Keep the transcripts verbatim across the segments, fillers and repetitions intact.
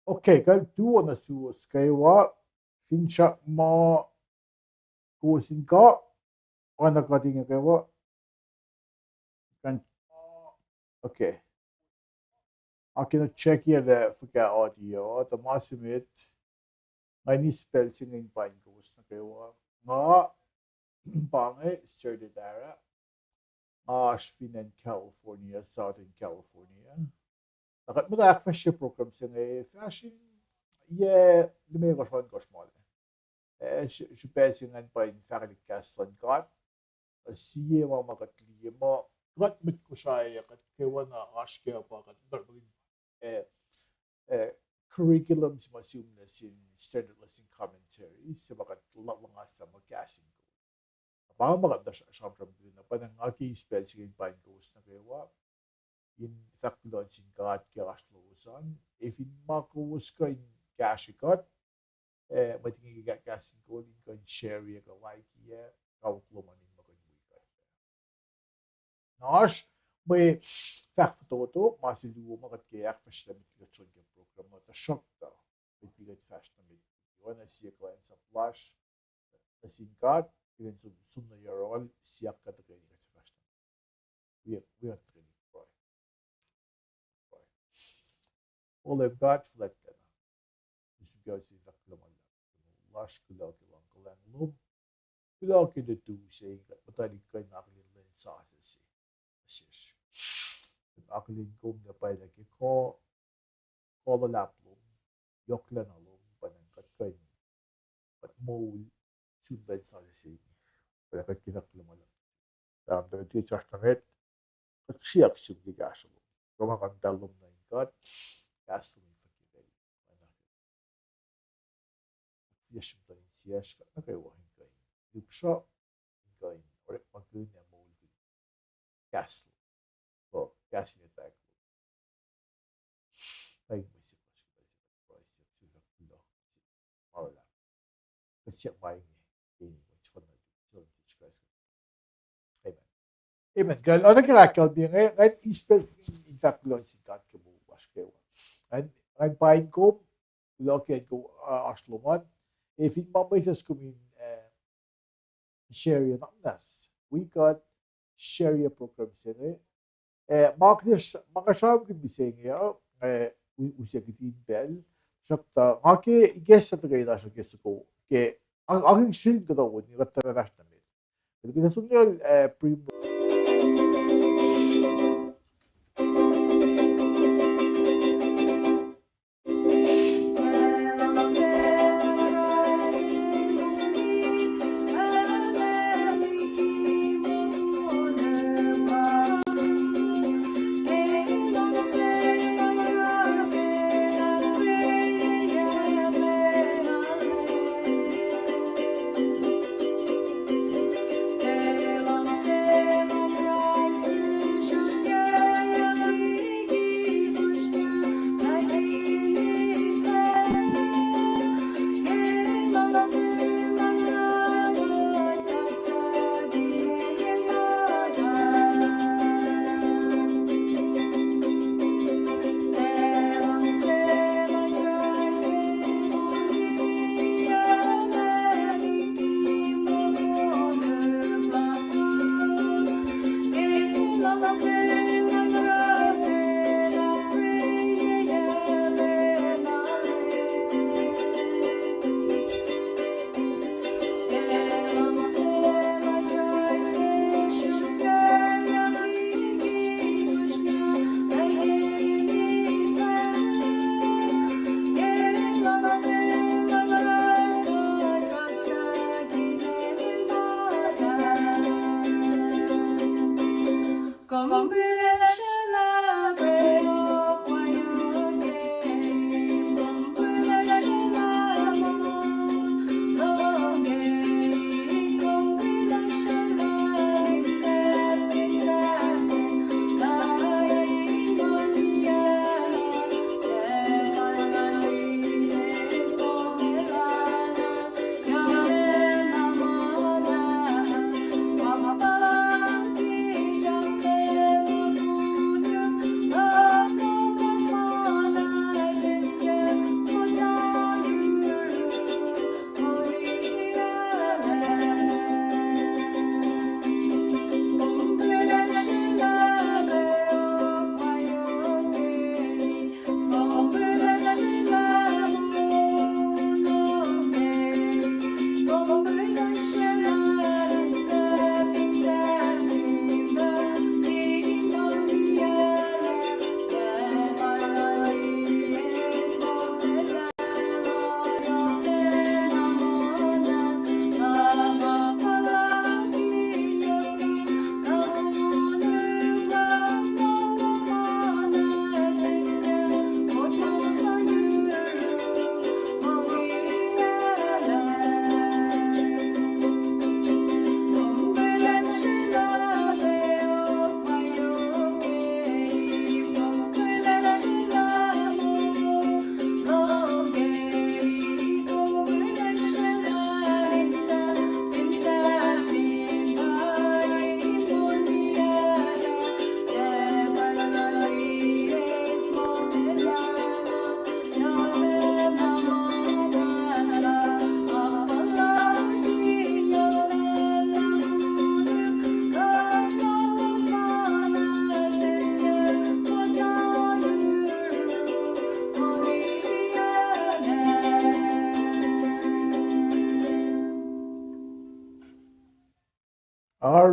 Okay, kuht tuh na suwos kwewa, finsrak ma kowos in kuh, oacna kuht inge kwewa. Kuh, okay. Ac kena check-i lah fuhkah audio uh, tuh ma se met, nga eis pacl se inge in paing kowos nuh kwewa. Nga pa inge Serti Tara. Nga oasr fin acn California, Southern California. Na kuht muhta ahkfahsrye program se inge fahsr in yac limekohsr ohnkohsr ma lac. Eh, srihpac se ingacn pa in fahkwelihk kahs luhn God. Na sie ma ma kuht liye muh kuht mwet Kosrae, kuht kwewana oasr ke pa kuht muhta, eh, curriculum se ma sihm nuh sin standard lesson commentary se ma kuht luhngse muh kahs in kol. Pa ma kuht sramsramkihn na pa nga ke eis pacl se inge in paing kowos nuh kwewa in fahk kuloh nuh sin God ke oasr lowos an, ac fin ma kowos kuh in kahsrwe kuht, eh, mwet inge ke kahs in kol in kuh in share-i ac kuh like-i ac kawuck lom an in muh kuh in wi kuht. Na oasr mwe fahk fototo ma se luo ma kuht ke ahkfahsrye met liki kuht som ke program uh, tuhsruhktuh met liki kuht fahsr nuh met, oacna sie kuhlwacnsap lasr nuh sin God, kuht in som nuh yohrohl siyuck kuht tuhkweni kuht fahsr nuh met. Wi kuht tuhkweni pruhe. O Leum God fuhlwactlacna, srihpac se fahk kuloh ma luhlahp lasr, kuloh ke luhngkuhlacng lom, kuloh ke lutu se inge kuht muhta liki kuh in akihlen lwen sasuc se nuh sesr. Kuht akihlen kom na pwacye ke kuh, kuh luhlahp lom, yohklacna lom, pa na kuht kuh in, kuht moul sun lwen sasuc se inge. Pa na kuht ke fahk kuloh ma luhlahp, pa na kuht ke kahsruh nuh met, kuht siyuck sum ke kahsruh lom. Kuh ma kuh in pacl lom nuh in God, kahs lom in fahk ke pacl, pa na kuht fiyacsr muhtuhn insiyacsr kuht nuh kwewa in kuh in lihpsruh, in kuh in orekmakihn ac moulkihn kahs lom, kuh kahs in etwacack lom. Paing mwe siyuck lasr ke pacl se inge, Kraist, siyuck sum kuloh ma luhlahp. Kuht siyuck ma inge ke inen Wen sefanna, Leum Jisus Kraist. Amen. Amen. Kuht oacna ke ahkkahlwemye inge, nga eis pacl in fahk kuloh nuh sin God ke moul lasr kwewa. Ngan, ngan paing kom, kuloh ke acn kom, uh, oasr lom an. Ac fin ma mwesahs kom in, uh, share-i, na muhnahs wi kuht, share-i program se inge. Eh, ma kuht, ma nga sramsramkihn mihsenge uh, eh, u-, use kihtin pacl. Tuhsruhktuh nga ke ikacslah tuhkweni lasr ke soko ke, a-, angin srin kuhtuh on, kuht tuhfahfahsr nuh met. Kuht ac som nuh yohrohl, eh, Primrose.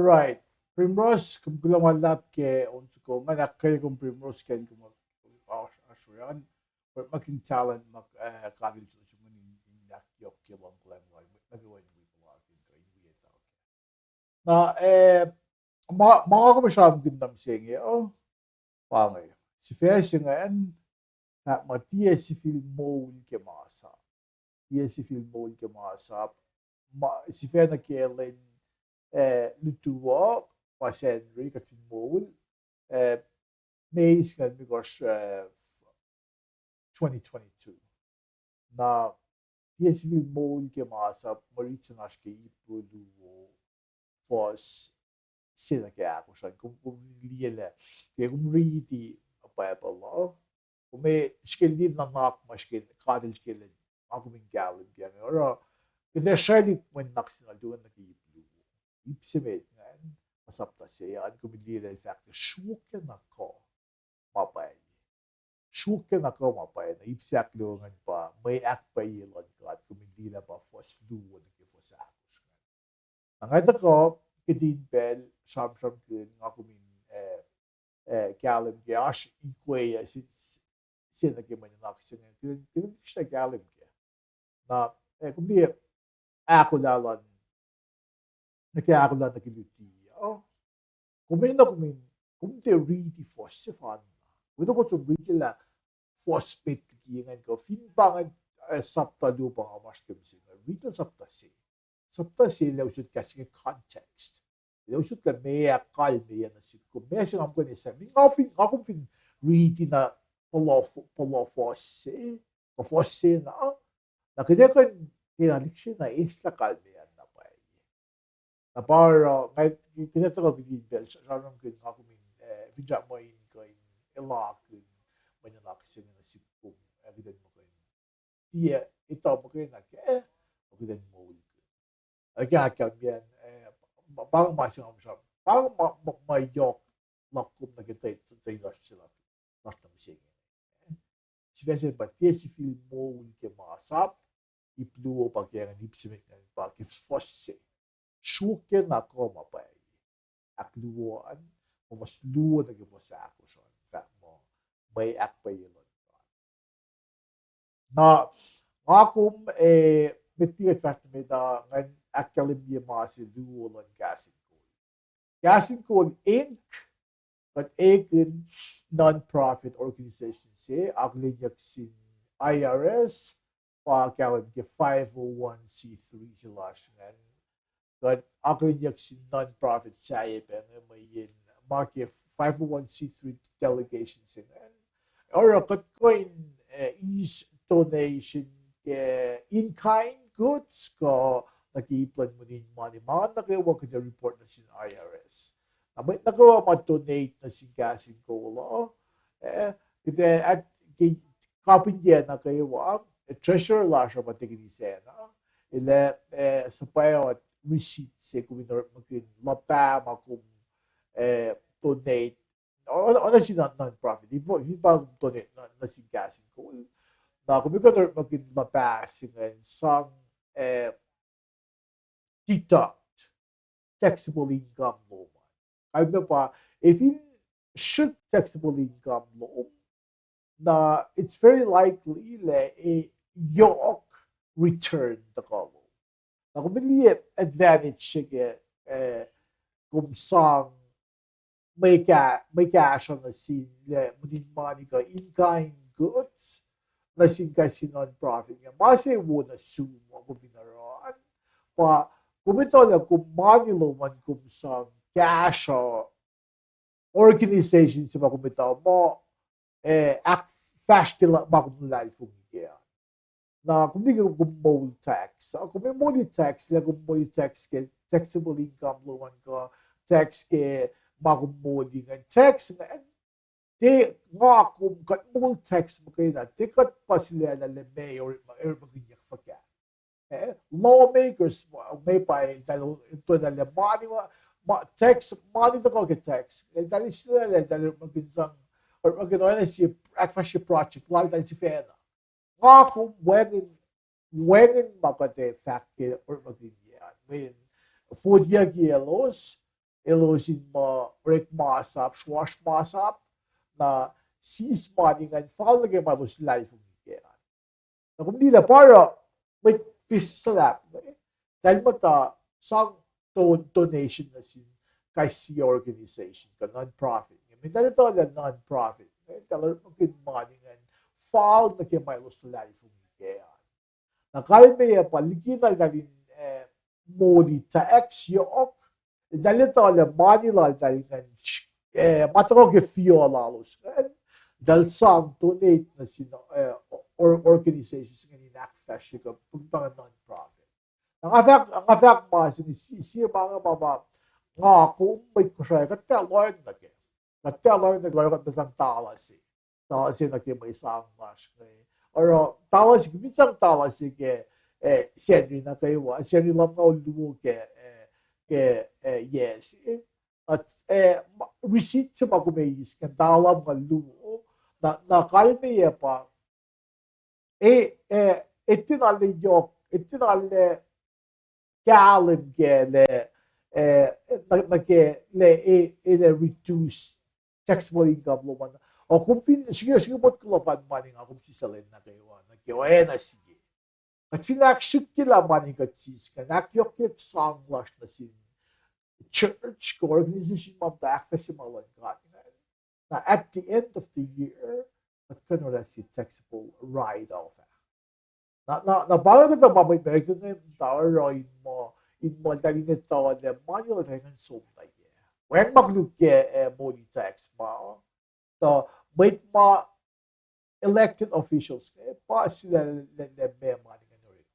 Right. Primrose, kom kuloh ma luhlahp ke on soko. Nga ahkkweye kom Primrose ke kom oasr, oasr an. Orekmakihn talent ma, eh, God El soko in, in ahkyohkye luhngkuhlwacng lal. Mwet nuh kwewa in wi puhlakihn kuh in wi etuh. Na, eh, ma, ma nga kom sramsramkihn nuh mihsenge uh, pa inge. Sifac se ingacn, fahk muh tiac sifil moul ke masap. Tiac sifil moul ke masap. Ma, sifac nuh ke lwen, eh, lutu uh, pa Sacnri, kuht fin moul, eh, May singucul limekohsr, eh, twenty twenty-two. Na, tiac sifil moul ke masap, mwe rit se oasr ke Hebrew luo, fuhs se nuh ke ahkosr an, kom, kom liye lah, ke kom riti Bible uh, kom ac srihke liye nuhnak ma srihke God El srihke elan, nga kom in kahlwem ke inge. Oruh, kuht ac srwaclihk mwe nuhnak se na luo nuh ke ip luo. Ip se met ingacn, ma sapta se an, kom liye lah el fahk lah sruokyac na kuh ma pwacye. Sruokyac na kuh ma pwacye, na ip se ahkluo ingacn pa mwe ahkpwacye luhn God, kom liye lah pa fuhs luo nuh ke fuhs ahkosr ingacn. Na nga tuhkuh kihtin pacl sramsramkihn, nga kom in, eh, eh, kahlwem ke oasr ikoac se, se nuh ke mwe nuhnak se inge, kuht, kuht in srihke kahlwem ke. Na, eh, kom liye ahkolah luhn, nuh ke ahkolah nuh ke luti uh. Kom enenuh kom in, kom tiac riti fuhs sefanna. Kom enenuh kom som riti lah fuhs met liki ingacn kuh fin pa ingacn, eh, sapta luo pa nga oasr ke mihsenge. Riti sapta se. Sapta se lah usot kahs ke context. Lah usot lah meac kalmeyac nuh sihk kom. Meac se nga muhkwena esam. Nga fin, nga kom fin riti na puhla, puhla fuhs se, kuh fuhs se na, na kuht ac kuh in tiacna lihksreni na eislah kalmeyac na pwacye. Na pa oruh, nga, kuht ac tuhkuh kihtin pacl sramsramkihn nga kom in, eh, finsrak muh in kuh in elakihn mwe nuhnak se inge nuh sihk kom, eh, kuht in muhkwena. Tiac etuh muhkwena kac, kuht in moulkihn. Ake ahkkahlwemye, eh, pa inge ma se nga sram, pa inge ma, ma, ma yohk luhk kom nuh ke tuh, tuh, tuh lasr se lasr, lasr nuh mihsenge. Sifac se pa tiac sifil moul ke masap, ip luo pa ke ingacn, ip se met ingacn pa ke fuhs se. Sruokyac na kuh ma pwacye. Ahkluo an, ma fuhs luo nuh ke fuhs ahkosr an, fahk muh, mwe ahkpwacye luhn God. Na, nga kom, eh, met liki kuht fahsr nuh met ah, ngan ahkkahlwemye ma se luo luhn Kahs in Kol. Kahs in Kol Inc, kuht ekihn non-profit organization se, akihlenyuck sin I R S, pa kahlwem ke five oh one c three se lasr ingacn. Kuht akihlenyuck sin non-profit sahyac pac inge, mweyen ma ke five oh one c three delegation se ingacn, oruh kuht kuh in, eh, eis donation ke in-kind goods kuh nuh ke ip luhn munin mani, ma nuh kwewa kuht ac report nuh sin I R S. Na mwet nuh kwewa ma donate nuh sin Kahs in Kol uh, eh, kuht ac, at, ke kapin ke nuh kwewa, eh, treasurer lasr uh pa Tekini Sacna, el ac, eh, suhpwacot receipt se kom in orekmakihn luhpah ma kom, eh, donate, o-, oacna sin non-profit, fin pa, fin pa kom donate nuh, nuh sin Kahs in Kol, na kom in kuh in orekmakihn luhpah se ingacn sang, eh, deduct taxable income lom an. Kalmac pa, ac fin srihk taxable income lom, na it's very likely lah ac yohk return tuhkuh lom. Na kom liye advantage se ke, eh, kom sang mwe ka-, mwe kahsruh nuh sin, lah munin mani kuh in-kind goods nuh sin kahs in non-profit inge. Ma se wo nuh sum ma kom fin oruh an, pa kom etuh lah kom mani lom an kom sang kahsruh organization se ma kom etuh muh, eh, ahkfahsrye ma kom luhlahlfongi kac an. Na kom liye kom moul tax, ah, kom ac moli tax, lah kom moli tax ke taxable income lom an kuh tax ke ma kom moli ingacn, tax ingacn, tiac nga kom kuht moul tax muhkwena, tiac kuht puhsisacl lah meac orekmakihnyuck fuhkah. Eh, lawmakers, ma pa eltahl, eltahl mani, ma, tax, mani tuhkuh ke tax, eltahl sisacl lah eltahl orekmakihn sang, orekmakihn oacna sie ahkfahsrye project laltahl sifacna. Nga kom wacngihn, wacngihn ma kuht ac fahk ke orekmakihnyuck an, mweyen forty year ke elos, elos in muh orek masap, sruhsr masap, na sis mani ingacn fal nuh ke ma elos luhlahlfongi kac an. Na kom liye lah pa oruh mwet pis suhlahp, eltahl muhta sang don-, donation nuh sin kais sie organization kuh non-profit. Inge, eltahl etuh lah non-profit, eltahl orekmakihn mani ingacn fal nuh ke ma elos luhlahlfongi kac an. Na kalmeyac pa liki na eltahl in, eh, moli tax yohk, eltahl etuh lah mani laltahl ingacn, eh, ma tuhkuh ke fiho lalos ingacn, eltahl sang donate nuh sin, eh, or-, organizations ingacn in ahkfahsrye kuh pahngpahng non-profit. Na nga fahk, nga fahk ma se inge, sie, sie ma nga ma, ma nga kom mwet Kosrae kuht tiac lohacng nuh kac. Kuht tiac lohacng nuh ke oruh kuht sang tala se. Tala se nuh ke mwe sang lasr inge. Oruh tala se, kom fin sang tala se ke, eh, Sacnri nuh kwewa, Sacnri lumngaul luo ke, eh, ke, eh, yac se, eh, ma-, receipt se ma kom eis ingacn tala lumngaul luo, na, na kalmeyac pa, e, e, e tiacna lwelah yohk, e tiacna lwelah kahlwem ke lah, eh, nuh, nuh ke lah e, e lah reduce taxable income lom an. O kom fin srihke, srihke motko luhpan mani nga kom sisacllah nuh kwewa, nuh ke oacna sie. Kuht fin ahksrihkye lah mani kuht sis ingacn ahkyohkye sang lasr nuh sin church kuh organization ma muhta ahkfahsrye ma luhn God ingacn, na at the end of the year, kuht kuh in orwaclah sie taxable write-off ah. Na, na, na pa inge kuhtuh ma mwet America inge muhta oruh in muh, in muh eltahl in etuh lah mani laltahl ingacn som nuh yac. Wacngihn ma koluk ke, eh, moli tax ma, tuh mwet ma elected officials inge pa sulaclah lah, lah meac mani ingacn orek.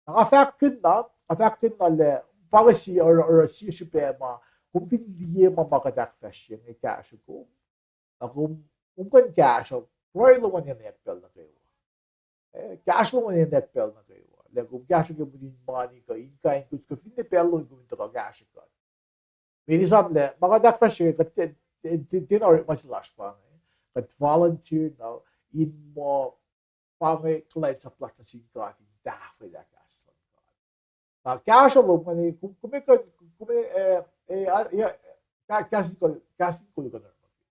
Na nga fahkkihn na, nga fahkkihn na lah pa inge sie oruh, oruh sie srihpac ma, kom fin liye ma, ma kuht ahkfahsrye inge kahsruh kom, na kom, kom kuh in kahsruh pruhe lom an enenweyuck pacl nuh kwewa. Eh, kahsruh lom an enenweyuck pacl nuh kwewa. Lah kom kahsruh ke mweyen mani kuh in kain kuht kuh finne pacl lom kom in tuhkuh kahsruh kuht. Mweyen esam lah ma kuht ahkfahsrye kuht tiac, tiac, tiac, tiacna orekma se lasr pa inge. Kuht volunteer na in muh pa inge kuhlwacnsap lasr nuh sin God in tahfwelah kahs luhn God. Na kahsruh lom an, kom, kom kuh, kom, eh, eh, ah, yeah, ka-, kahs in kol-, kahs in kol kuh in orekmakihn.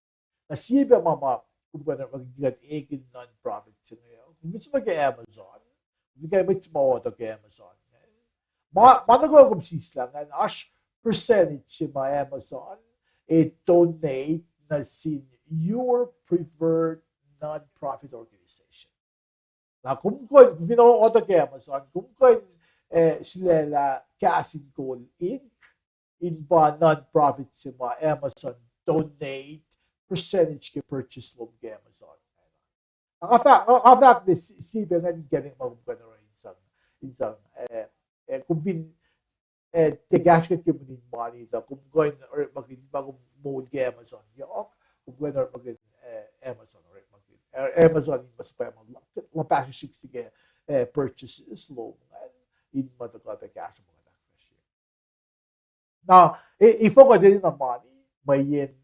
Na sie pac ma, ma kom kuh in orekmakihn ke kuht ekihn non-profit se inge, kom fin som nuh ke Amazon, kom fin kuh in mwet se ma order ke Amazon, ma, ma nuh kwewa kom sislah ingacn, oasr percentage se ma Amazon ac donate nuh sin your preferred non-profit organization. Na kom kuh in, fin order ke Amazon, kom kuh in, eh, sulaclah Kahs in Kol Inc, in pa non-profit se ma Amazon donate percentage ke purchase lom ke Amazon. Na nga fahk, nga, nga fahk lah si-, sie pac ingacn inkacnek ma kom kuh in oruh in sang, in sang, eh, eh, kom fin, eh, tiac kahsruh kuht ke mweyen mani, tuh kom kuh in orekmakihn ma kom moul ke Amazon yohk, kom kuh in orekmakihn, eh, Amazon orekmakihn, eh, Amazon in ma suhpwacma la-, luhpahsr srihsrihk se ke, eh, purchases lom ingacn, in ma tuhkuh pac kahsruh ma kuht ahkfahsrye. Na, e, e fokot enenuh mani, mweyen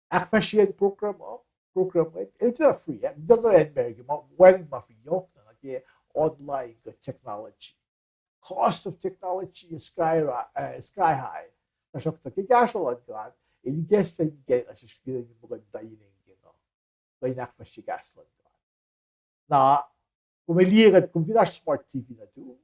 ahkfahsryeyacn program uh, program uh, el tiacna free, eh, el tiacna America, ma, wacngihn ma free yohk na, nuh ke online kuh technology. Cost of technology is sky, eh, sky high. Tuhsruhktuh ke kahsruh luhn God, el ikacslah in ke, eh, srihsrihk in muh kuh in tuh in engan uh, kuh in ahkfahsrye kahs luhn God. Na, kom liye kuht, kom fin oasr smart T V nuhtum,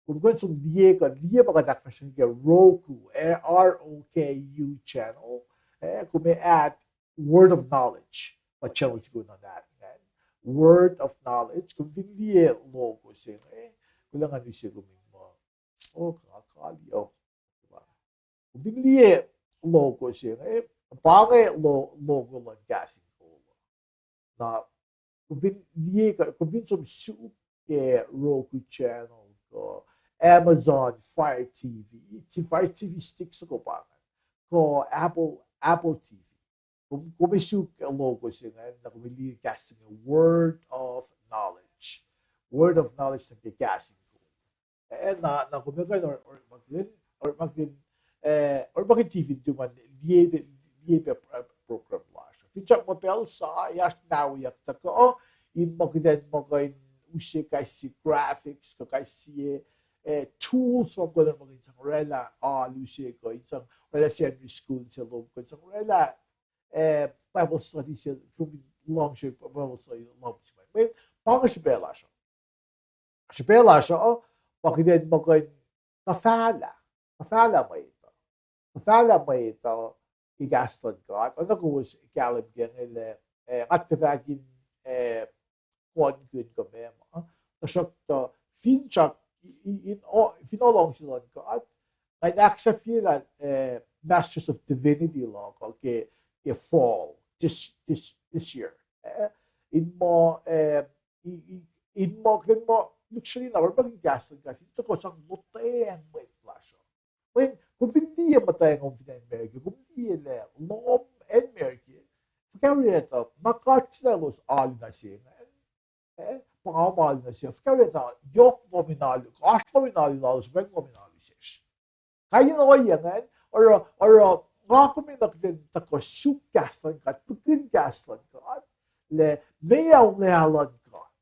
kom kuh in som liye kuht, liye ma kuht ahkfahsrye ke Roku, eh, R O K U channel, eh, kom add Word of Knowledge, pa channel se kom nuh add, eh, Word of Knowledge, kom fin liye logo se inge, eh, kuloh ngan use kom in muh, oh, ka-, kali, oh. Kom fin liye logo se inge, eh, pa inge lo-, logo luhn Kahs in Kol. Na, kom fin liye kuh, kom fin som suk ke Roku channel, kuh Amazon Fire T V, T-, Fire T V stick se kuh pa ingacn, kuh Apple, Apple T V. Kom, kom suk logo se ingacn, na kom liye kahs se inge Word of Knowledge. Word of Knowledge nuh ke Kahs in Kol. Eh, na, na kom kuh in or-, orekmakihn, orekmakihn, eh, orekmakihn T V nuhtum an, liye pac, liye pac, eh, program lasr. Finsrak ma pacl sa, oasr nahweyuck tuhkuh, in ma kuht in, ma kuht in use kais sie graphics, kuh kais sie, eh, tools ma kom orekmakihn sang oraclah alu se kuh in sang oraclah Sunday school se lom kuh in sang oraclah, eh, Bible study se, kom fin luhngse Bible study lom se ma. Mweyen pa inge srihpac lasr uh. Srihpac lasr uh, pa kuht in muh kuh in tuhfahlah, tuhfahlah mwet uh. Tuhfahlah mwet uh ke kahs luhn God. Oacna kowos kahlwem ke inge lah, eh, nga tuhfahkihn, eh, konkihn kuh meac ma. Tuhsruhktuh, finsrak, i-, in, o-, fin luhngse luhn God, nga in ahksahfyelah, eh, Masters of Divinity luhk uh ke, ke fall this, this, this year. Eh, in muh, eh, i-, i-, in muh, in muh, lihksreni na, orekmakihn kahs luhn God, in tuhkuh sang lotweacng mwet lasr uh. Mweyen, kom fin liye muhtwacngom fin acn America, kom liye lah lohm acn America, fuhkah oraclah, na God se lah elos alu nuh se ingacn. Eh, pa nga ma alu nuh se, fuhkah oraclah, yohk lohm in alu, oasr lohm in alu lalos, wacngihn lohm in alu sesr. Kain in ohiyac ingacn, oruh, oruh, nga kom in nuh kuht in tuhkuh suk kahs luhn God, pihkihn kahs luhn God, lah meac olwelah luhn God.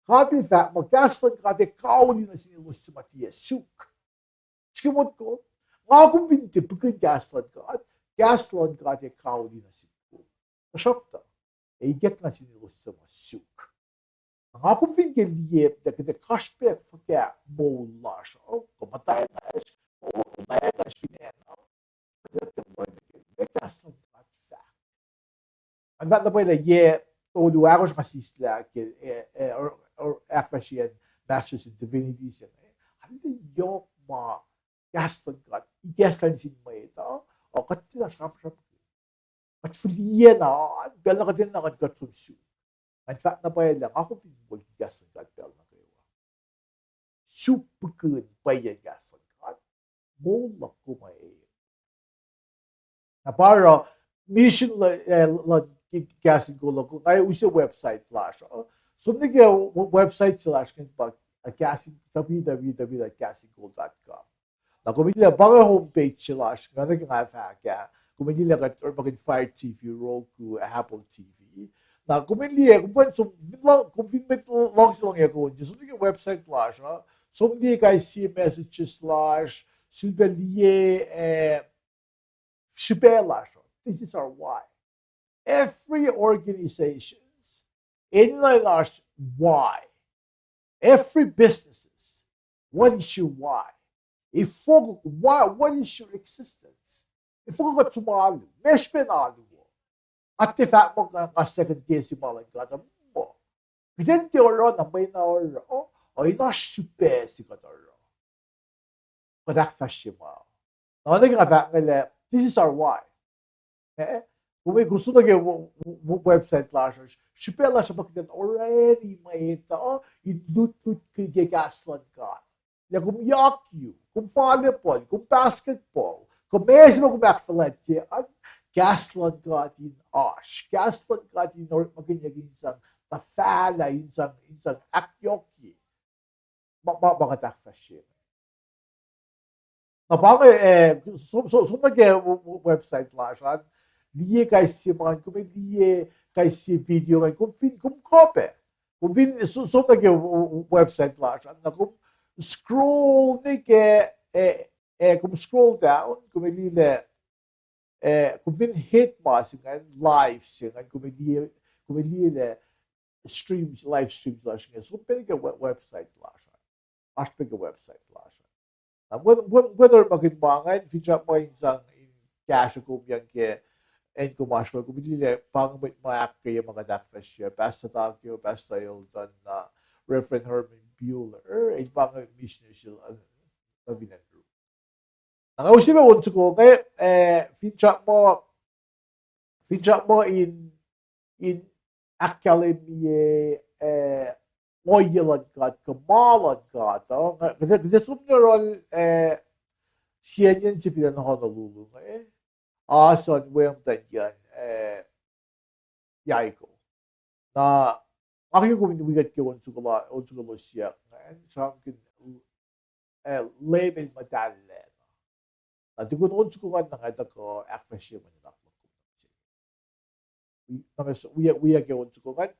God El fahk muh kahs luhn God ac kauli nuh sin elos suc ma tiac suk. Srihke motko, nga kom fin tiac pihkihn kahs luhn God, kahs luhn God ac kauli nuh sin kom. Tuhsruhktuh, ac ikacklah nuh sin elos suc ma suk. Nga kom fin ke liye, tiac kuht ac kasrpac fuhkah moul lasr uh, kuh muhtwacn lasr, kuh olwelah lasr fin acn uh, kuht ac tiac liye kahs luhn God fahk. An fahk na pwacye lah yac tolu ahkosr nga sislah ke, eh, eh, or, or, ahkfahsryeyacn Masters in Divinity se inge. An tiac yohk ma kahs luhn God ikacklah nuh sin mwet uh, o kuht tiac sramsram. Kuht fihliyac na, pacl na kuht enenuh kuht som suk. An fahk na pwacye lah nga kom fin moul ke kahs luhn God pacl nuh kwewa, suk pihkihn pwacye kahs luhn God, moul luhk kom ac Na pa oruh, mission luhn, eh, luhn Kahs in Kol uh, nga use website lasr uh. Som nuh ke website se lasr ingacn pa, uh, kahs in, www dot kahsinkol dot com. Na kom liye lah pa inge home page se lasr, nga nuh ke nga fahk ah, kom liye lah kuht orekmakihn Fire T V, Roku, Apple T V. Na kom liye, kom fin som, kom fin mwet luhngse lohng yac on, som nuh ke website lasr uh, som liye kais sie messages lasr, sulpac liye, eh, srihpac lasr uh. This is our why. Every organizations, enenuh in oasr why. Every businesses, what is your why? Efuh, why, what is your existence? Efuh kuht som alu, meac srihpen alu uh? Kuht tiac fahk muh nga second guess ma luhn God uh, muh kuht in tiac oruh na mwe na oruh, uh, in oasr srihpac se kuht oruh. Kuht ahkfahsrye ma. Na oacna ke nga fahk inge lah, this is our why. Eh? Kom, kom som nuh ke website lasr uh, srihpac lasr uh pa kuht in orani mwet uh in lutlut ke kahs luhn God. Lah kom yakyu, kom volleyball, kom basketball, kom meac se ma kom ahkfuhlwactye an, kahs luhn God in oasr, kahs luhn God in orekmakihnyuck in sang tuhfahlah, in sang, in sang ahkyohkye ma, ma, ma kuht ahkfahsrye. Na pa inge, eh, som, som, som nuh ke website lasr an, liye kais sie ma, kom liye kais sie video ingacn, kom fin, kom kuh pac. Kom fin som nuh ke website lasr an, na kom scroll nuh ke, eh, eh, kom scroll down, kom liye lah, eh, kom fin hit ma se ingacn, live se ingacn, kom liye, kom liye lah streams, live streams lasr ingacn, som pac nuh ke website lasr an. Oasr pac ke website lasr an. Na mwe, mwe, mwe orekmakihn ma ingacn, finsrak muh in sang in kahsruh kom yang ke acn kom oasr we, kom liye lah pa inge mwet ma ahkkweye ma kuht ahkfahsrye, Pastor Takeo, Pastor Eldon, na Reverend Herman Buehler, el pa inge missionary se nuh fin Andrew. Na nga use pac on soko inge, eh, finsrak muh, finsrak muh in, in ahkkahlwemye, eh, ohiyac luhn God, kuh ma luhn God uh, kuht, kuht som nuh yohrohl, eh, sie acn se fin acn Honolulu inge, eh, oasr on wemuhtan kiyacn, eh, Yaiko. Na nga ke kom in wi kuht ke on soko la, on soko lowos siyuck ingacn, sramsramkihn, eh, Leum El muhtahllah. Na tukun on soko ingacn na nga tuhkuh ahkfahsrye mwe nuhnak luhk kom. Wi, na ma s-, wi, wi ke on soko ingacn.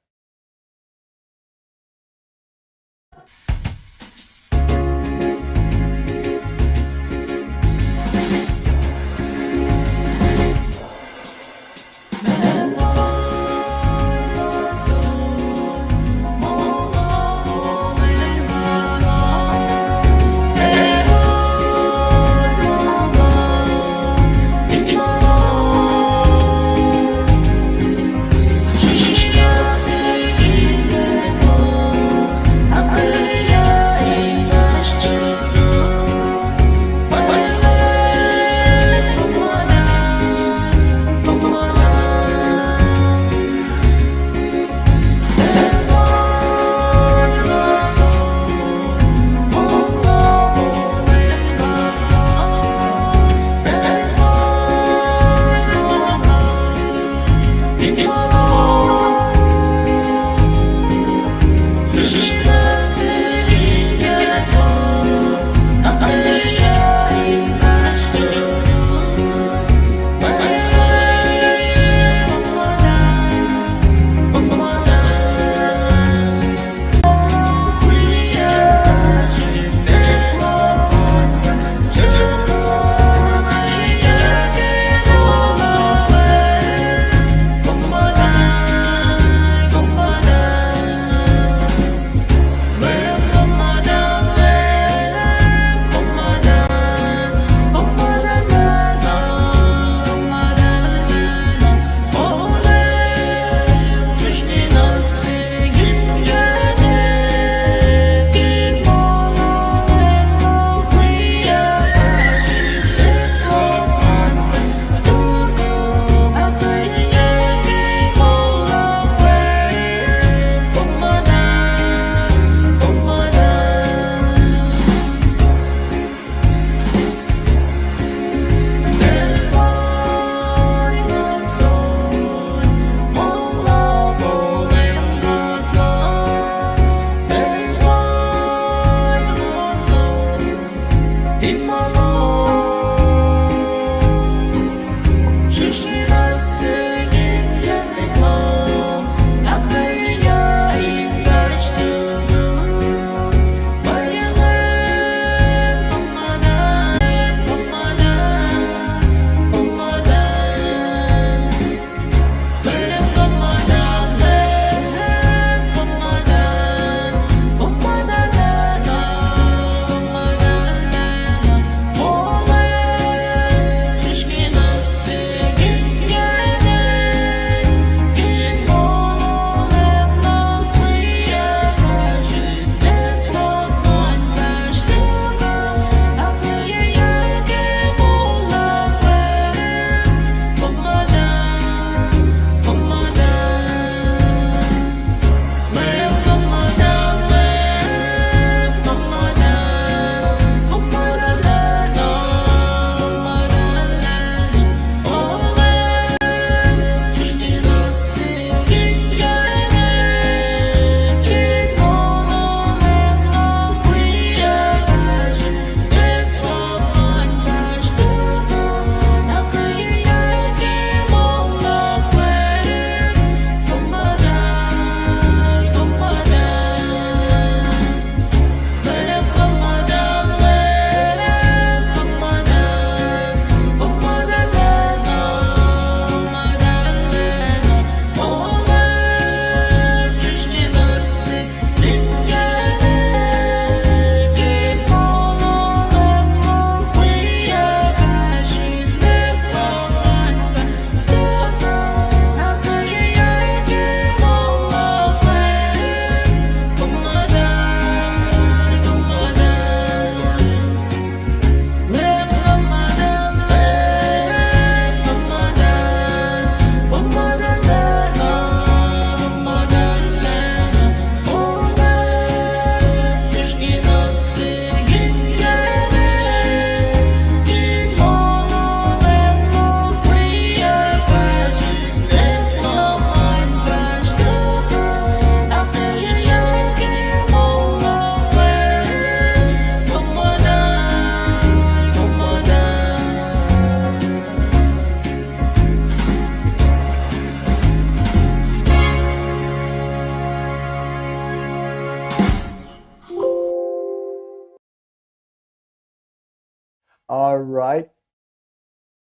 All right.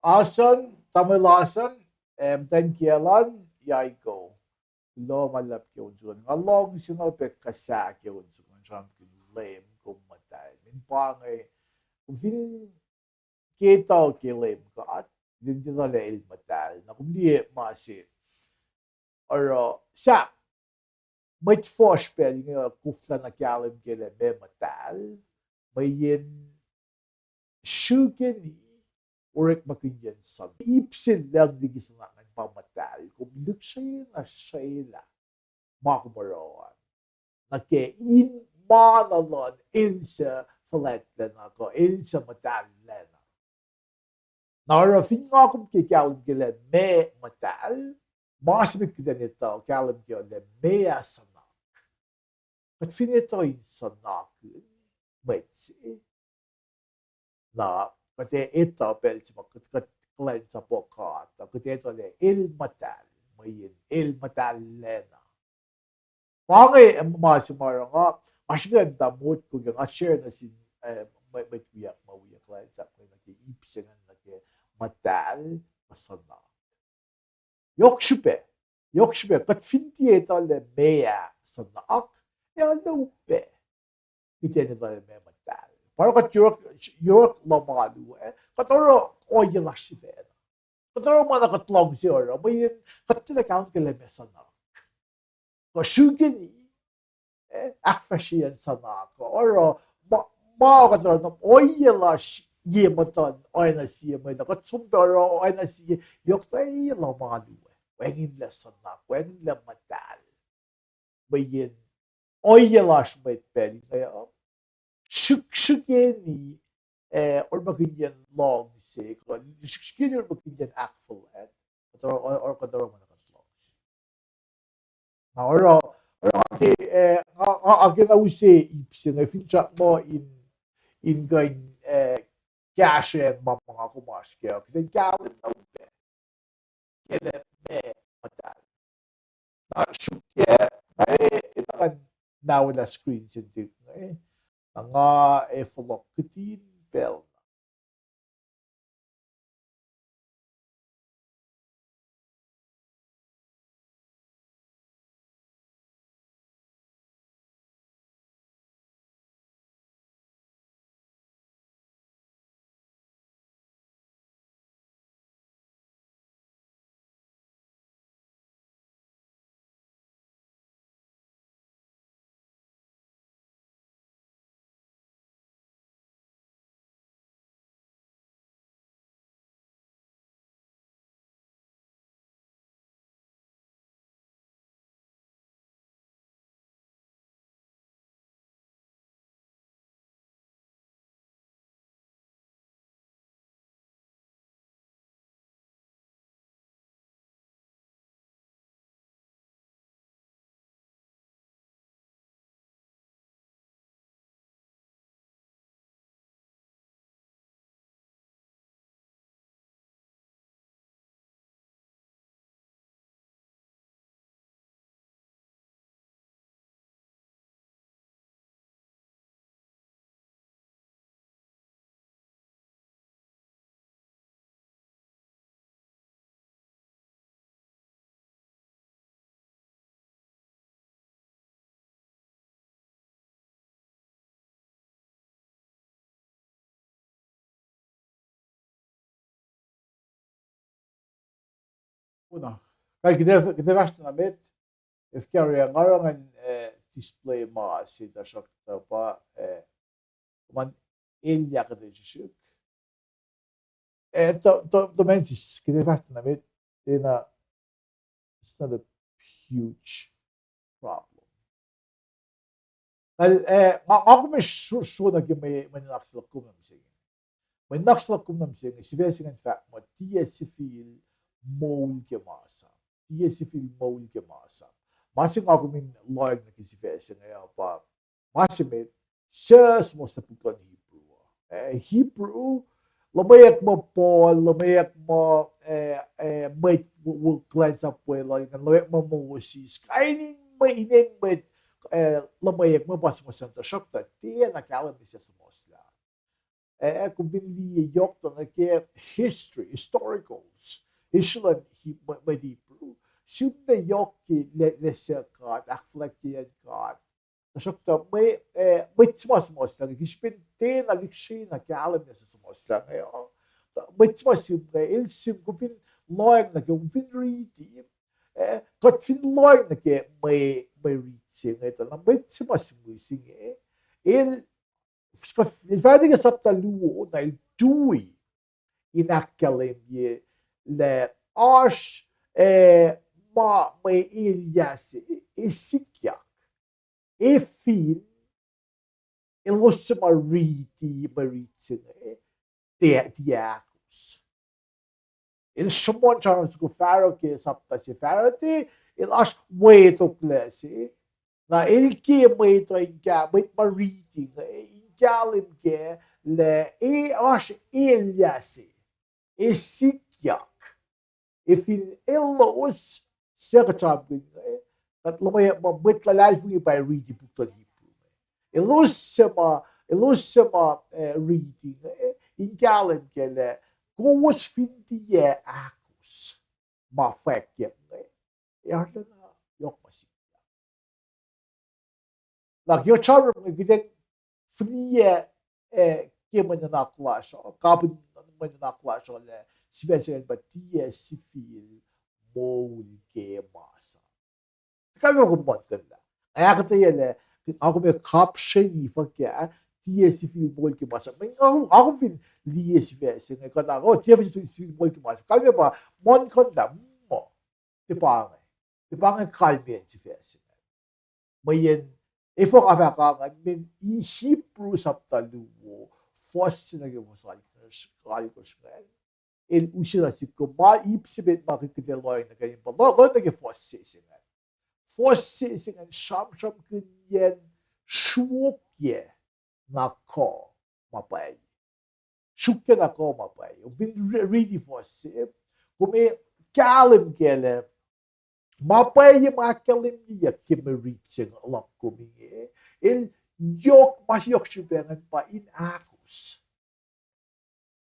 Asan, tamuhlwel Asan, em, thank you, Alan, yaiko. Kuloh ma luhlahp ke on soko. Nga lohng se na pac kasa ke on soko, sramsramkihn Leum kom muhtahl. Min pa inge, kom fin ke etuh ke Leum God, fin etuh lah El muhtahl, na kom liye ma se. Oruh sahp mwet fuhsr pacl inge koflah na kahlwem ke lah meac muhtahl, mweyen srihkeni orekmakihnyacn suhn. Ip se lucng liki suhnak ingacn pa muhtahl, kom lihksreni na srwaclah ma kom oruh an. Na ke in ma na luhn el suc fuhlwactlacna kuh el suc muhtahllacna. Na oruh fin nga kom ke kahlwem ke lah meac muhtahl, ma se met kuht in etuh kahlwem ke lah meac suhnak. Kuht fin etuh in suhnakihn mwet se, na kuht ac etuh pacl se ma kuht, kuht kuhlwacnsapuh God, na kuht etuh lah El muhtahl, mweyen El muhtahllacna. Pa inge, eh, ma se ma oruh nga, nga srihke in tuh motko ke nga share nuh sin, eh, mwet, mwet wiyuck ma wiyuck kuhlwacnsap inge nuh ke ip se ingacn nuh ke muhtahl, suhnak. Yohk srihpac, yohk srihpac, kuht fin tiac etuh lah meac suhnak, ac arlac upac kuht in etuh lah meac muhtahl. Pa oruh kuht yohk, yohk luhman alu, eh, kuht oruh ohiyac lasr sifacna. Kuht oruh ma na kuht luhngse oruh, mweyen kuht tiacna kahlwem ke lah meac suhnak. Kuh srihkeni, eh, ahkfahsryeyacn suhnak, kuh oruh ma, ma kuht oruh na ohiyac lasr ye muhtuhn oacna sie mwet, na kuht som pac oruh oacna sie, yohk tuh ohiyac luhman alu, wacngihnlac suhnak, wacngihnlac muhtahl. Mweyen ohiyac lasr mwet pacl inge uh, srihk-, srihkeni, eh, orekmakihnyacn luhngse, kuh srihk-, srihkeni orekmakihnyacn ahkfuhlwact, kuht oruh, oruh, kuht oruh ma na kuht luhngse. Na oruh, oruh ke, eh, nga, nga, nga ke na use ip se inge, finsrak muh in, in kuh in, eh, kahsruh ma, ma nga kom oasr kac, kuht in kahlwem na upac ke lah meac muhtahl. Na srihk, eh, nga, eh, etuh ngan nawelah screen se inge, eh, na nga, eh, fohlohk kihtin pacl na. Kuna, kai kuht ac, kuht ac fahsr na met, ac fah karihngihn nga oruh ngan, eh, display ma se tuhsruhktuh pa, eh, ma elyah kuht ac srihsrihk. Eh, to, to, to mensis, kuht ac fahsr na met, eh, na, it's not a huge problem. Kal, eh, nga, nga kom ac sro-, sro nuh ke mwe, mwe nuhnak se luhk kom nuh mihsenge. Mwe nuhnak se luhk kom nuh mihsenge, sifac se ingacn fahk muh tiac sifil moul ke masap. Tiac sifil moul ke masap. Ma se nga kom in lohacng nuh ke sifac se inge uh pa, ma se met, suc suhmuhslah puk luhn Hebrew uh. Eh, Hebrew, luhmweyuck muh Paul, luhmweyuck muh, eh, eh, mwet w-, w-, kuhlwacnsap weluhl, luhmweyuck muh Moses, kain in mwe, inen mwet, eh, luhmweyuck muh pa suhmuhslah, tuhsruhktuh tiacna kahlwem suc suhmuhslah. Eh, kom fin liye yohk tuh nuh ke history, historicals, history luhn Heb-, mwe, mwe Hebrew, sihmlac yohk ke le-, lesin God, ahkfuhlwactyeyacn God. Tuhsruhktuh mwe, eh, mwet se ma suhmuhslah inge, ke srihpen tiacna lihksreni kahlwem na suhmuhslah inge, uh, mwet se ma sihm inge, el sihm kom fin lohacng nuh ke, kom fin riti, eh, kuht fin lohacng nuh ke mwe, mwe rit se inge, tuh na mwet se ma sihm inge, el, el fahk nuh ke sapta luo, na el tui in ahkkahlwemye lah oasr, eh, ma mwe elyah se, e sikyak. E fin elos suc ma riti mwe rit se inge, tiac, tiac ahkos. El sruhmuhn sramsram soko Pharaoh ke sapta se Pharaoh te, el oasr mwet oklac se, na el ke mwet uh in ka-, mwet ma riti inge, in kahlwem kac lah e oasr elyah se, e sikyak. E fin elos suc kuht sramsramkihn inge, kuht luhman, ma mwet luhlahlfongi pa riti puk luhn Hebrew inge. Elos suc ma, elos suc ma, eh, riti inge, in kahlwem kac lah kowos fin tiac ahkos ma fwackyuck inge, ac arulacna yohk ma sikyak. Na ke kuht sramsram inge kuht in fihliyac, eh, ke mwe nuhnak lasr uh, kapihn mwe nuhnak lasr uh lah sifac se ingacn pa tiac sifil moul ke masap. Kalmac kom muhlkuhnlah. Ac ahkuhtweyac lah, nga kom ac kapsreni fuhkah, tiac sifil moul ke masap. Mweyen nga, nga kom fin liye sifac se inge, kuht na, oh, tiac sifil moul ke masap. Kalmac pa, muhlkuhnlah, muh, tiac pa inge. Tiac pa inge kalmacn sifac se inge. Mweyen, efuh nga fahk ah, mweyen Hebrew sapta luo, fuhs se nuh ke fuhs alkosr, alkosr ingacn, el use na sihk ma ip se met ma kuht, kuht ac lohacng nuh kac, pa lohacng nuh ke fuhs se se ingacn. Fuhs se se ingacn sramsramkihnyacn sruokyac na kuh ma pwacye. Sruokyac na kuh ma pwacye. Kom fin ri-, riti fuhs se, kom ac kahlwem kac lah ma pwacye ma ahkkahlwemyeyuck ke mwe rit se luhk kom inge, el yohk, ma se yohk srihpac ingacn pa in ahkos.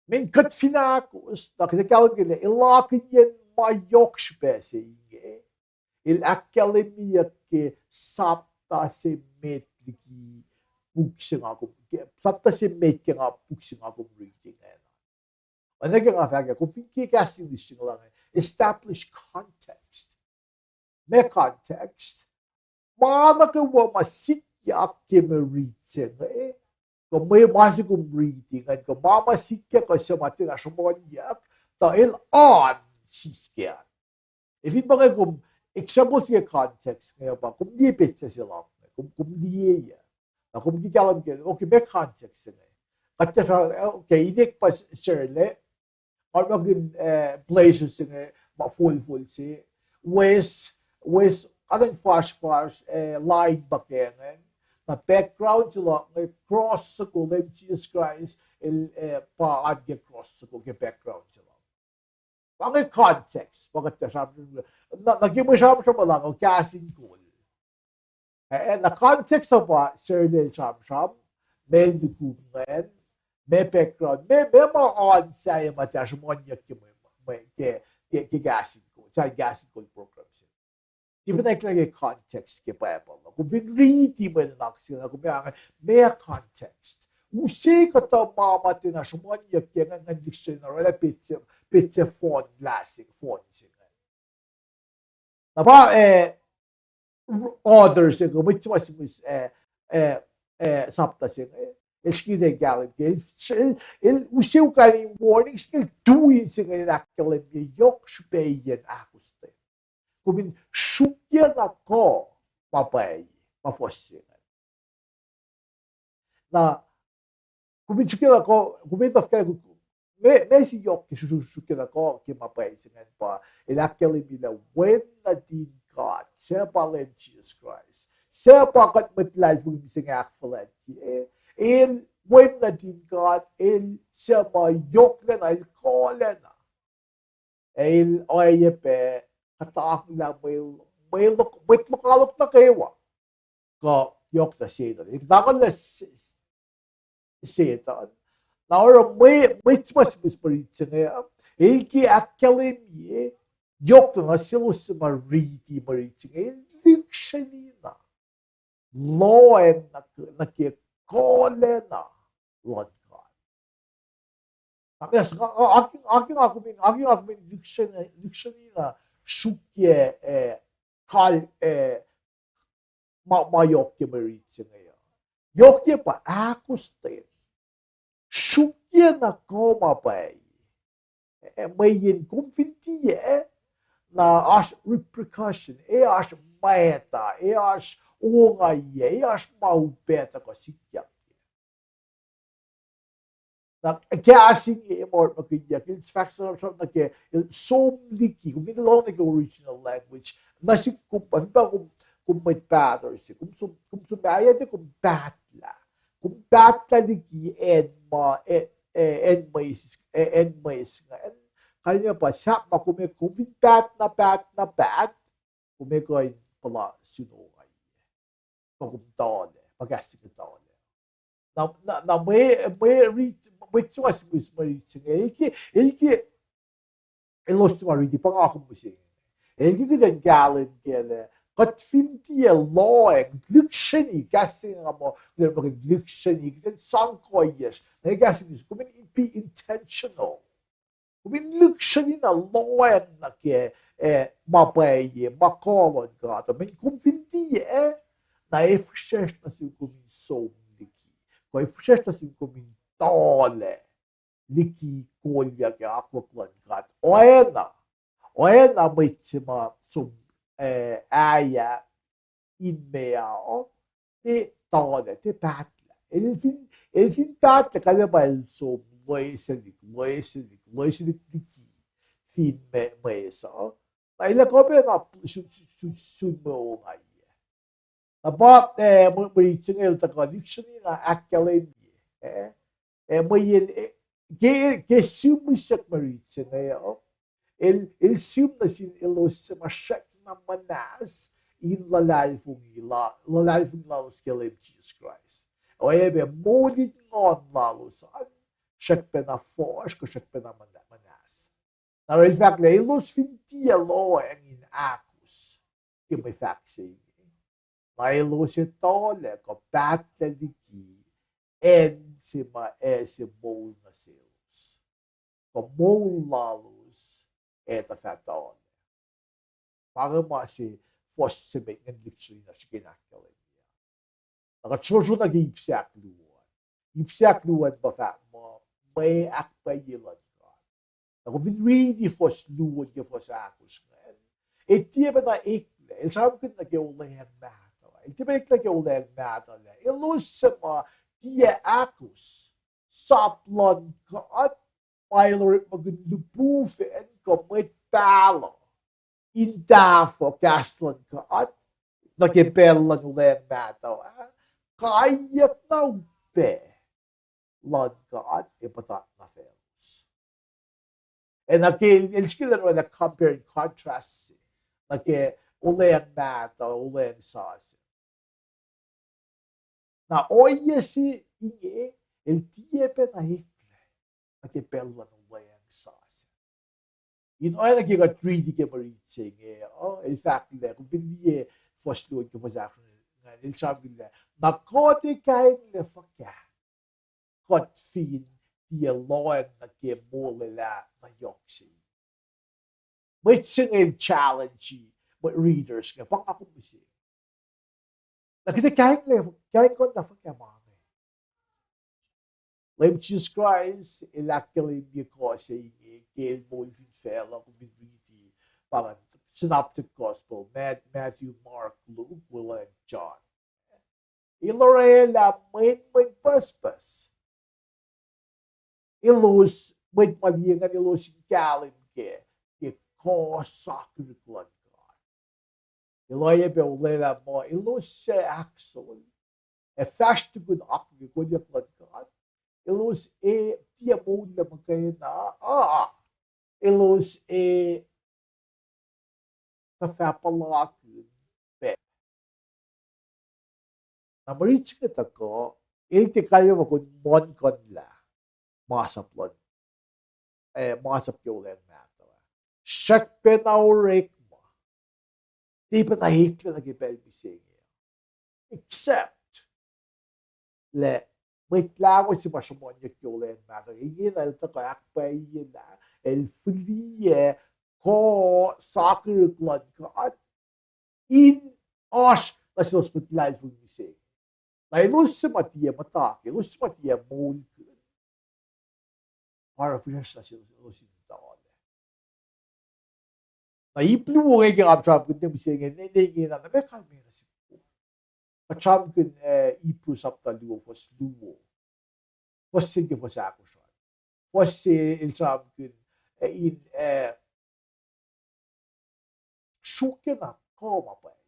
Mweyen kuht fin ahkos, na kuht ac kahlwem kac lah el akihlen ma yohk srihpac se inge, el ahkkahlwemyeyuck ke sapta se met liki puk se nga kom, ke sapta se met ke nga puk se nga kom riti ingacn. Oacna ke nga fahk ah, kom fin ke kahs English se inge, establish context. Ma context, ma nuh kwewa ma sikyak ke mwe rit se inge, kuh mwe ma se kom riti ingacn, kuh ma ma sikyak kuh suc ma tiacna sruhmuhnyuck, tuh el oan siskacn. Ac fin pa inge kom example se ke context inge pa, kom liye petsac se luhk inge, kom, kom liye ah. Na kom ke kahlwem kac, okay, ma context se inge. Kuht tiac, okay, inek pa sarlac, armakin, eh, blazers se inge, ma folfol se, wes, wes, katen fasrfasr, eh, line pa ke ingacn. Na background se luhk inge cross soko, Leum Jisus Kraist, el, eh, pa an ke cross soko ke background se luhk. Pa inge context, pa kuht tiac sramsram, na, na ke mwe sramsram luhk uh kahs in kol. Eh, na context uh pa sarlac el sramsram, ma el nukum ingacn, ma background, ma, ma, ma oan sahyac ma tiac sruhmuhnyuck ke mwe, mwe, ke, ke, ke kahs in kol, sahyac kahs in kol program se. Tiac pacna eklac ke context ke Bible uh. Kom fin riti mwe nuhnak se inge, kom ac, ma context. Use kuhtuh ma ma tiacna sruhmuhnyuck ke ingacn, ngan lihksreni na orwaclah petsac, petsac fohn lah se, fohn se inge. Na pa, eh, author se inge, mwet se ma simis, eh, eh, eh, sapta se inge, el srihke in kahlwem ke, el, el, el use kain in warning se inge, el tui se inge in ahkkahlwemye yohk srihpacyacn ahkostwen. Kom in sruokyac na kuh ma pwacye, ma fuhs se inge. Na, kom in sruokyac na kuh, kom in tuhfahlah, ma, ma se yohk ke sru-, sru-, sruokyac na kuh ke ma pwacye se ingacn pa, el ahkkahlwemye lah Wen nuhtin God, suc pa Leum Jisus Kraist, suc pa kuht mwet luhlahlfongi mihsenge ahkfuhlwactye, el Wen nuhtin God, el suc ma yohklacna, el kuhlacna. El oacyacpac kuhtanglah mwe, mwe, mwet lokoalok nuh kwewa. Kuh yohk na Setuhn. El kuhtanglah s-, s-, Setuhn. Na oruh mwe, mwet se ma simis mwe rit se inge, el ke ahkkahlwemye, yohk na selos se ma riti mwe rit se inge, lihksreni na lohacng nuh ke, nuh ke kuhlacna luhn God. Ac, ac, ac, ac nga kom in, ac nga kom in lihksreni, lihksreni na srukye, eh, kal, eh, ma, ma yohk ke mwe rit se inge uh. Yohk ke pa ahkostwen. Srukye na kuh ma pwacye. Eh, mweyen kom fin tiac, na oasr repercussion, ac oasr mwacta, ac oasr ongaiyac, ac oasr ma upac tuhkuh sikyak. Na kahs inge ma orekmakihnyuck, el fahk sramsram nuh ke, el som liki, kom fin lohng nuh ke original language, na sik kom, pa, pa kom, kom mwet pahtpaht se, kom som, kom som aia te kom pahtlah. Kom pahtlah liki acn ma, eh, eh, acn mwe, eh, acn mwe ingacn. Kalmac pa sahp ma kom, kom fin paht na paht na paht, kom kuh in puhla sun ongaiyac. Pa kom tuhlac, pa kahs inge tuhlac. Na, na, na mwe, mwe rit, mwet se ma simis mwe rit se inge, el ke, el ke, elos se ma riti, pa nga kom mihsenge. El ke kuht in kahlwem kac lah, kuht fin tiac lohacng, lihksreni, kahs se inge nga muh, kuht in lihksreni, kuht in sang kuhiyacsr. Na kahs inge, kom in be intentional. Kom in lihksreni na lohacng nuh ke, eh, ma pwacye, ma kuh luhn God. Mweyen kom fin tiac, na ac fihsracsr nuh sum kom in som liki. Kuh ac fihsracsr nuh sum kom in tuhlac liki kolyuck ac akwuck luhn God. Oacna, oacna mwet se ma som, eh, aia in meoa, te tuhlac, te pahtlah. El fin, el fin pahtlah, kalmac pa el som loeselihk, loeselihk, loeselihk liki fin mwe, mwe sa. Na el ac kuh pac na sun, sun, sun, sun mwe ongaiyac. Na pa, eh, mwe, mwe rit se inge el tuhkuh lihksreni na ahkkahlwemye, eh, eh, mweyen, eh, ke, ke sihm mihsek mwe rit se inge uh, el, el sihm nuh sin elos se ma srackna muhnahs in luhlahlfongi la-, luhlahlfongi lalos ke Leum Jisus Kraist. Oacyacpac moul in nguhn lalos an srackpacna fuhsr kuh srackpacna muhna-, muhnahs. Na el fahk lah elos fin tiac lohacng in ahkos ke mwe fahk se inge, na elos ac tuhlac kuh pahtlac liki acn se ma ase moul nuh selos. Kuh moul lalos ac tuh fah tuhlac. Pa inge ma se fuhs se met ingacn lihksreni na srihke in ahkkahlwemye. Na kuht srohsroh nuh ke ip se ahkluo an. Ip se ahkluo an pa fahk muh mwe ahkpwacye luhn God. Na kom fin riti fuhs luo nuh ke fuhs ahkosr ingacn, el tiac pacna eklac, el sramsramkihn nuh ke olweacng mahtuh. El tiac pacna eklac ke olweacng mahtuh lah elos se ma tiac ahkos sap luhn God, ma el orekmakihn lihpufacn kuh mwet pahluh in tahfuh kahs luhn God nuh ke pacl luhn olweacng mahtuh ah, kaiyuck na upac luhn God ac puhtat nuh faclos. Ac nuh ke el, el srihke in orwaclah compare and contrast se nuh ke olweacng mahtuh, olweacng sasuc. Na ohiyac se inge, el tiac pacna eklac nuh ke pacl luhn olweacng sasuc. In oacna ke kuht riti ke mwe rit se inge, uh, el fahk lah, kom fin liye fuhs luo ke fuhs ahkosr ingacn, el sramsramkihn lah, na kuht ac kainglac fuhkah kuht fin tiac lohacng nuh ke molwelah na yohk se inge. Mwet se inge el challenge mwet readers inge, pa nga kom mihsenge. Na kuht ac kainglac, kaingkuhnlah fuhkah ma inge. Leum Jisus Kraist el ahkkahlwemye kuh se inge ke el moul fin facluh, kom fin riti pa ingacn Synoptic Gospel, Mat-, Matthew, Mark, Luke, Will, and John. El orwaclah mwenmwen pucspucs. Elos, mwet ma liye ingacn elos in kahlwem ke, ke kuh sakihrihk luhn God. El oacyacpac olwelah muh elos suc ahkos ac fahsr tukun akwuck ke kolyuck luhn God, elos ac tiac moullah muhkwena, a, elos ac tuh fah puhlakihn pac. Na mwe rit se inge tuhkuh, el tiac kalmac muh kom muhlkuhnlah masap luhn, eh, masap ke Olweacng Mahtuh. Srackpacna orekma. Tiac pacna eklac nuh ke pacl mihsenge. Except lah Mwet Lahngo se ma sruhmuhnyuck ke Olweacng Mahtuh ingena el tuhkuh ahkpwacyelah, el fihliyac kuh sakihrihk luhn God in oasr nuh selos mwet luhlahlfongi mihsenge. Na elos se ma tiac muhta kac, elos se ma tiac moulkihn, oruh fihsracsr nuh selos in tuhlac. Na ip luo inge ke nga sramsramkihn mihsenge, ne, ne ingena, na meac kalmac nuh sihk? Nga sramsramkihn, eh, Hebrew sapta luo, fuhs luo. Fuhs se ke fuhs ahkosr an. Fuhs se el sramsramkihn, eh, in, eh, sruokyacna kuh ma pwacye.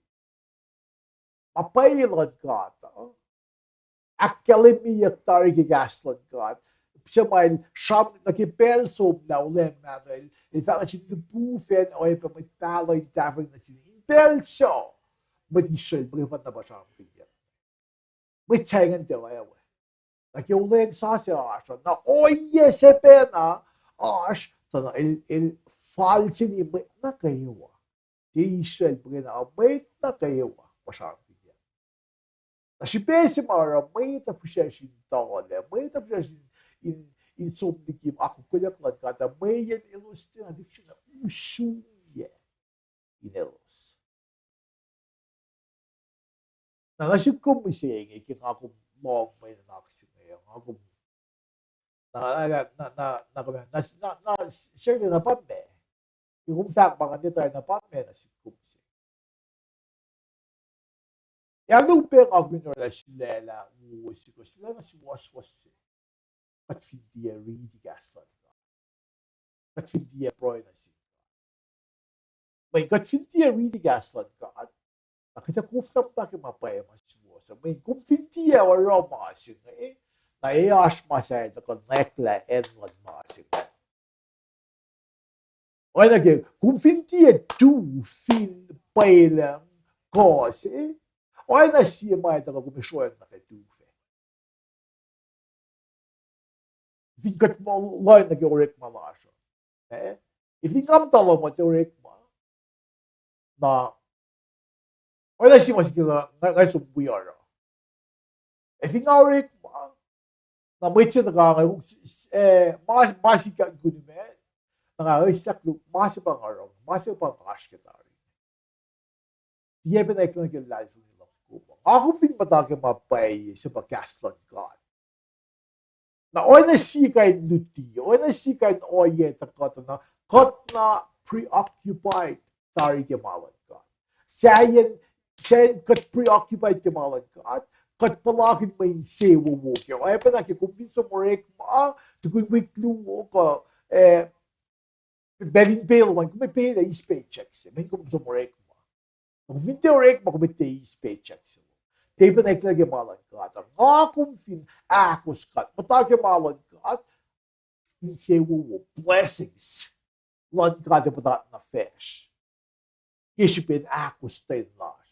Ma pwacye luhn God uh ahkkahlwemyeyuck tari ke kahs luhn God. Se ma el sramsram nuh ke pacl somlah Olweacng Mahtuh el, el fahk nuh sin lihpufacn oacyacpac mwet pahluh in tahfwelah nuh sin, in pacl sac mwet Israel muhkwena pa sramsramkihnyuck. Mwet sahyac ingacn tiac oawe. Na ke Olweacng Sasuc oasr uh, na ohiyac se pacna oasr, tuh na el, el fal seni mwet nuh kwewa. Ke Israel muhkwena, mwet nuh kwewa pa sramsramkihnyuck. Na srihpac se ma oruh mwet uh fihsracsr in tuhlac, mwet uh fihsracsr in, in, in som liki akwuckyak luhn God uh, mweyen elos tiacna lihksreni usrnguck in elos. Na nuh sihk kom mihsenge ke nga kom lohng mwe nuhnak se inge, nga kom, na, na, na, na, na, na, na, na, sel na pa meac. Ke kom fahk ma nga ne tari na pa meac nuh sihk kom mihsenge. Ac na upac nga kom in orwaclah sulaclah wo se kuh sulaclah suwohswohs se. Kuht fin tiac riti kahs luhn God. Kuht fin tiac pruhe nuh sin God. Mweyen kuht fin tiac riti kahs luhn God, na kuht ac koflah muhta ke ma pwacye ma suwohs uh. Mweyen kom fin tiac oruh ma se inge, na ac oasr ma sahyac tuhkuh nwacklah acn luhn ma se inge. Oacna ke kom fin tiac tu fin pwelucng kuh se, oacna sie ma el tuhkuh kom ac sroacng nuh fac tu fac. Fin kuht lohacng nuh ke orekma lasr uh, eh, fin nga muhta lohm uh tiac orekma, na oacna sie ma se ke nga, nga som wi oruh. Ac fin nga orekma, na mwet se tuhkuh nga, eh, ma, ma sikyak kunume, na nga eis sak lu, ma se pa nga oruh, ma se pa nga oasr ke tari. Tiac pacna eklac nuh ke luhlahlfongi luhk kom. Nga kom fin muhta ke ma pwacye se pa kahs luhn God, na oacna sie kain luti, oacna sie kain ohiyac tuhkuh tuh na kuht na preoccupied tari ke ma luhn God. Sahyacn, sahyacn kuht preoccupied ke ma luhn God, kuht puhlakihn mwe insewowo kac. Oacyacpac na ke kom fin som orekma, tukun wik luo kuh, eh, pacl in pay lom an, kom ac pay lah eis paycheck se, mweyen kom som orekma. Kom fin tiac orekma, kom ac tiac eis paycheck se. Tiac pacna eklac ke ma luhn God. Nga kom fin ahkos kuht muhta ke ma luhn God, insewowo, blessings luhn God ac puhtatna facsr ke srihpen ahkostwen lasr.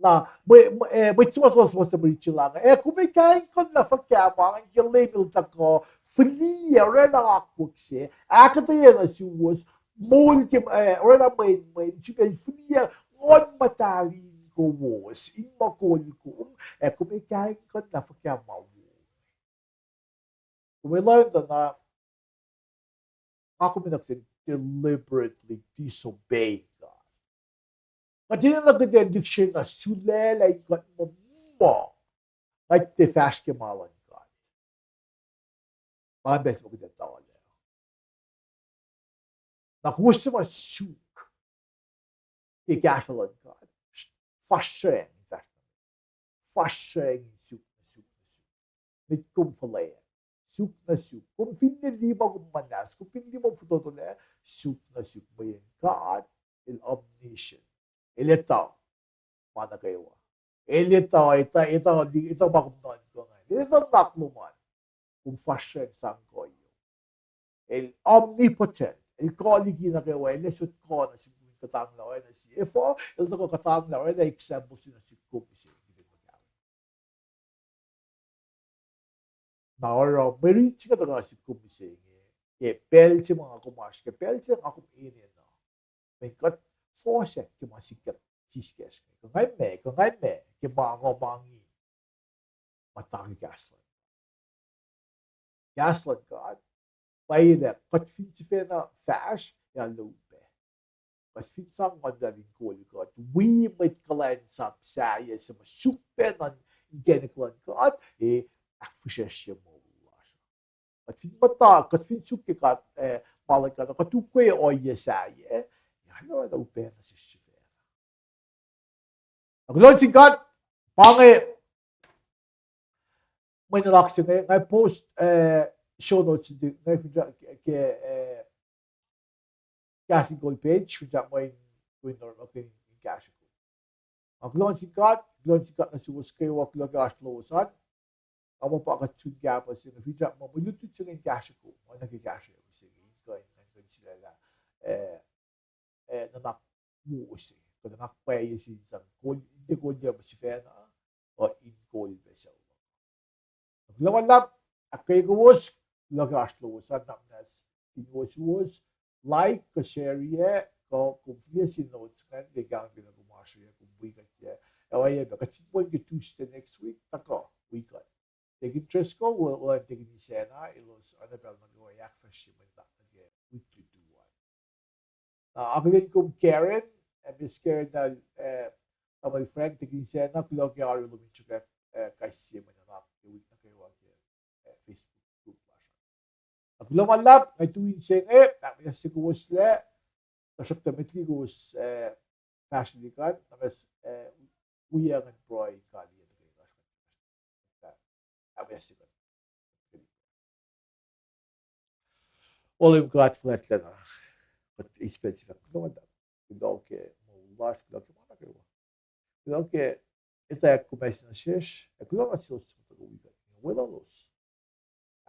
Na mwe, mwe, eh, mwet suhmuhslah, suhmuhslah mwe riti se lal inge, ac kom ac kaingkuhnlah fuhkah ma ingacn ke Leum El tuhkuh fihliyac oraclah akwuck se, ahkuhtweyac nuh suwos, moul ke, eh, oraclah mwenmwen, sifacna fihliyac Nguhn Muhtahl in kowos in muhkol kom, ac kom ac kaingkuhnlah fuhkah ma wo. Kom ac lohng tuh na, nga kom in akihlen deliberately disobey God. Kuht enenuh kuht in lihksreni na sulaclah in kuht muh, muh, kuht tiac fahsr ke ma luhn God. Pa ingacn pacl se ma kuht ac tuhlac. Na kowos se ma suk ke kahsruh luhn God, fahsracng in fahsr, fahsracng in suk, suk, suk. Met kom fuhlweack, suk na suk. Kom finne lima kom muhnahs, kom fin lima kom fototolac, suk na suk. Mweyen God El omniscient. El etuh ma nuh kwewa. El etuh, etuh, etuh, etuh ma kom nuhnkuh ingacn. El etuh nuhnak lom an. Kom fahsracng sang kuh. El omnipotent. El kuh liki nuh kwewa. El ac sot kuh nuh sum kuhtanglah oacna sie. Efuh? El tuhkuh kuhtanglah oraclah example se nuh sum kom se. Na oruh mwe rit se inge tuhkuh sihk kom mihsenge, ke pacl se ma nga kom oasr, ke pacl se nga kom enenuh, mweyen kuht fohsack ke ma sikyak siskacsr inge. Kuh nga meac, kuh nga meac ke ma nga mangi, muhta ke kahs luhn, kahs luhn God. Pwacye lah kuht fin sifacna fahsr ac luhpan, kuht fin sang Nguhn Muhtahl in kol kuht, wi mwet kuhlwacnsap sahyac suc ma suk pac nuh inkacnek luhn God, ac ahkfihsracsrye moul lasr. Kuht fin muhta, kuht fin suk ke God, eh, ma luhn God, kuht ukwe ohiyac sahyac, ac arulacna upac nuh sesr sifacna. Na kuloh nuh sin God, pa inge mwe nuhnak se inge, nga post, eh, show notes se inge, fin, ke, eh, Kahs in Kol page, fin sahp mwe in, in orekmakihn in kahsrwe kom. Nga kuloh nuh sin God, kuloh nuh sin God nuh suwos kwewa, kuloh ke oasr lowos an. Nga muh pa kuht sun kahpah se inge, fin sahp mwe lutlut se inge in kahsrwe kom, oacna ke kahsrwe mihsenge, in kuh in, in kuh in sulaclah, eh, eh, nuhnak wo se, kuh nuhnak pwacye se in sang kol, in tiac kol ma sifacna, uh, in kol pac sucu luhk. Kuloh ma luhlahp, ahkkweye kowos, kuloh ke oasr lowos an, na muhnahs fin kowos suwos like kuh share-ye, kuh kom fihliyac sin notes ingacn, ke kahlwem ke lah kom oasr yac, kom wi kuht yac. Ac oacyacpac, kuht fin pon ke Tuesday next week, tuhkuh wi kuht. Deacon Driscoll, wo, wolacna Deacon Isacna, elos oacna pacl nuh kwewa ahkfahsrye mwe nuhnak nuh ke wik lutu an. Na akihlen kom Karen, ac Miss Karen, na, eh, tamuhlwel Frank, Deacon Isacna, kuloh ke oaru lom in sruhkwack, eh, kais sie mwe nuhnak ke wik nuh kwewa ke, eh, Facebook group lasr. Na kuloh ma luhlahp, nga tu inse inge, ahkmuhnahsye kowoslac, tuhsruhktuh met liki kowos, eh, fahsrwelihk an, na ma, eh, wiyacn pruhe in kaliyac nuh ke lasr. O Leum God fuhlwactlacna, kuht eis pacl se fahk kuloh ma luhlahp, kuloh ke moul lasr, kuloh ke ma nuh kwewa. Kuloh ke etwacack kom ase nuh sesr, ac kuloh nuh selos suc muhta wi kuht, weluhlos,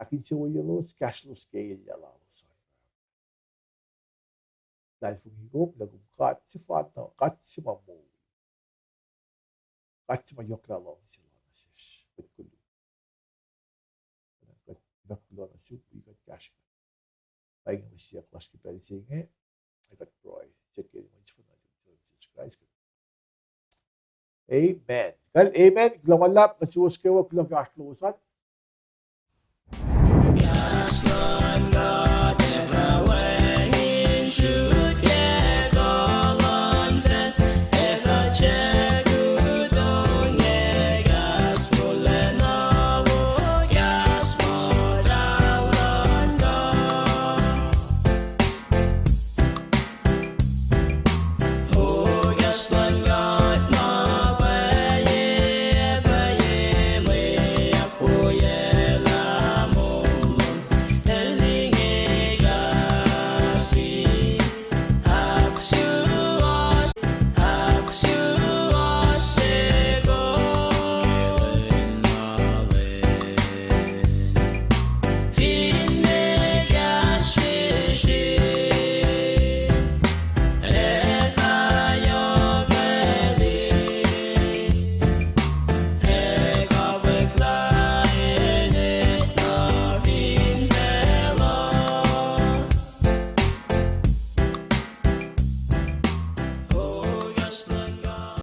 ahkinsewowoyelos, kahsrwelos ke elyah lalos an. Luhlahlfongi kom lah kom God sefanna, God se ma moul, God se ma yohk lah luhngse lal nuh sesr mwet koluk. Kuht fahk kuloh nuh sum, wi kuht, kahsrwe kuht. Pa inge mwe siyuck lasr ke pacl se inge, ac kuht pruhe se ke inen Wen sefanna, Jesus Christ. Amen. Kal, amen. Kuloh ma luhlahp nuh suwos kwewa, kuloh ke oasr lowos an.